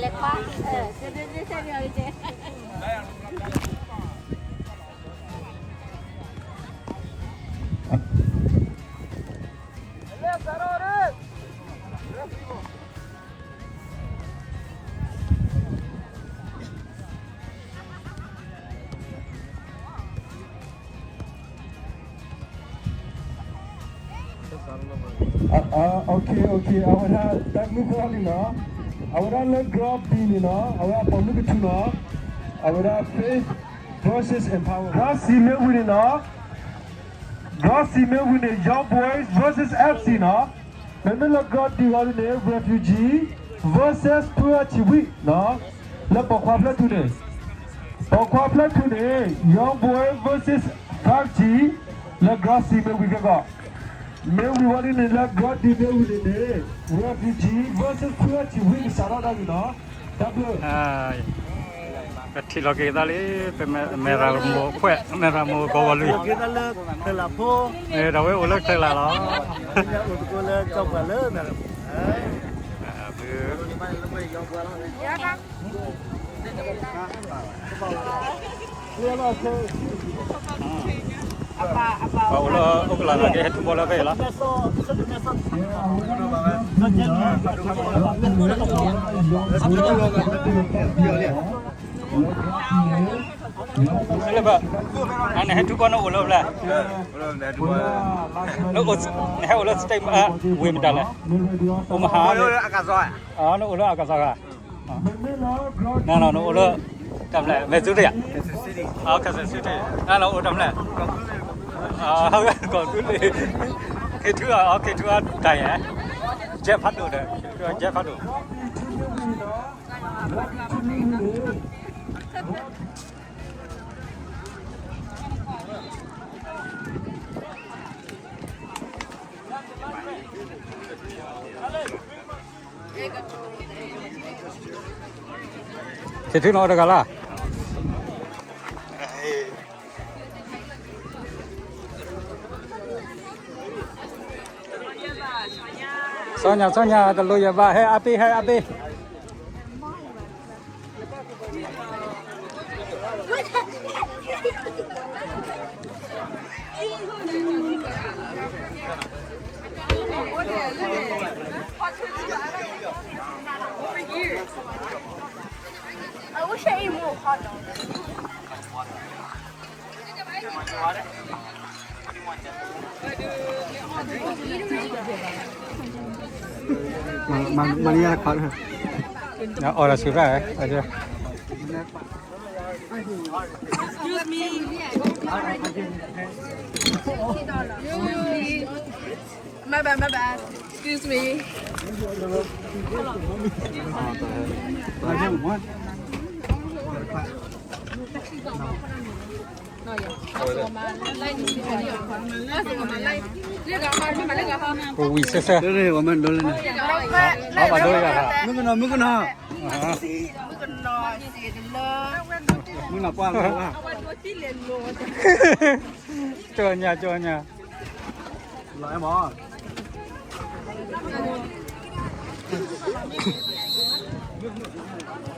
လဲၤခွါ, အ OK, OK, အဝဲဒၣ်တၢ်မုၢ်ကီၢ်လံနီၤ, အဝဲဒၣ်လၢ group D န့ၣ်နီၤ, အဝဲအပိာ်မုၣ်ကထူနီၤ, အဝဲဒၣ် Faith versus Empower, group C မ့ၢ်ဝံၤန့ၣ်နီၤ, group C မ့ၢ်ဝံၤန့ၣ် Young Boys versus F C နီၤ, မ့မ့ၢ်လၢ group D ဂီၢ်ဒ်န့ၣ် Refugee versus ဖုအၣ်ဆံဝံၣ်နီၤ, လၢပိာ်ခွါဖျၢၣ်ထူန့ၣ် ပိာ်ခွါဖျၢၣ်ထူန့ၣ် Young Boy versus Five G လၢ group C မ့ၢ်ဝံၤကဲကီး, မ့ၢ်ဝံၤဝဲဒ်န့ၣ်လၢ group D မ့ၢ်ဝံၤန့ၣ်န့ၣ် Refugee versus ဖုအၣ်ဆံဝံၣ်ကစးထီၣ်တၢ်ဂ့ၤနီၤ, တၢ်ဘျုး ပထံၣ်လီၤက့ၤသးလံ, ပမဲရမိၢ်ခွဲး မဲရမိၢ်ကီၢ်ဝီၤလွံၢ်, တၢ်ဝဲအိၣ်လၢချဲလးလီၤ, အိၣ်လၢ ပအိၣ်လၢအိၣ်ကလးနာ်က့ ဟဲထူဘီလၢဖဲအံၤလီၤ. လၢဘၣ်, နဟဲထူဘီနအိၣ်လၢဖဲလဲၣ်, နအိၣ်လၢ state ဝ့ၢ်မတၤလဲၣ်, အိၣ်မဟါ, နအိၣ်လၢအကစီၤဂၤ နအိၣ်လၢ တၢ်မလဲၣ် Missouri ဧါ, Kansas City, နအိၣ်တၢ်မလဲၣ်, ကီၢ်သူလ့ၤ, ခ့ထူအီၤ ခ့ထူအီၤတၢ်ယဲ, ကဲဖးဒိၣ်ဒီး ကဲဖးဒိၣ် ခ့ထူနီၤတဂၤလၢ်, စီညါ စီညါ တလိၣ်ယဘၣ် ဟဲအါပ့ၤ ဟဲအါပ့ၤ. မၤလၢယၤတခါ, အီၣ်ဒီးဆူၣ်ရၣ်, Excuse me. My bad, my bad. Excuse me. ပဝံၤစဲစဲ, မုၣ်ကနီၤ မုၣ်ကနီၤ, မုၣ်ကနီၤကွၢ်လီၤ, ကၠီညါ ကၠီညါ, လီၤအဲၣ်မး. မုၣ်ကနီၤ